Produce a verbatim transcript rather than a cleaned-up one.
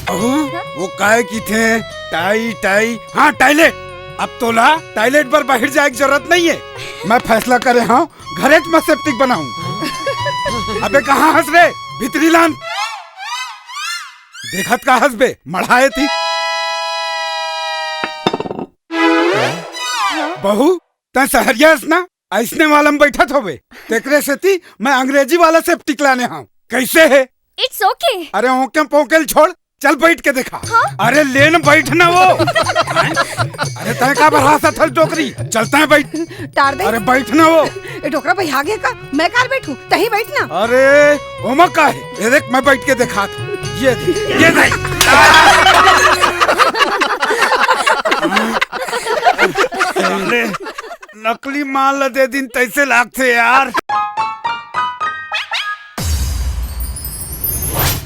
अहू, वो काय किथे? टाई, टाई, हाँ, टॉयलेट। अब तोला टॉयलेट बर बाहिर जाए के जरूरत नहीं है। मैं फैसला करे हंव, घरेच म सेप्टिक बनाहूं। अबे कहाँ हस रे? भीतरी लान। देखत का हस बे? मढ़ाए थी। बहू, तैं सहरिया हस ना? अइसने वाला म बइठत होबे। तेकरे सेती मैं अंग्रेजी वाला सेप्टिक लाने हंव। कइसे हे? It's okay। अरे ओके पोके ल छोड़, चल बइठ के देखा। हाँ? अरे ले न बइठ ना वो। अरे तैं काबर हांसत हस डोकरी? चल तैं बइठ। टार दे। अरे बइठ ना वो। ए डोकरा भई आगे का? मैं काबर बइठूं? तहीं बइठ ना। अरे ओमा का हे? ये देख मैं बइठ के देखात हंव। ये देख, ये देख। अरे नकली माल ल दे दिन तइसे लागथे यार।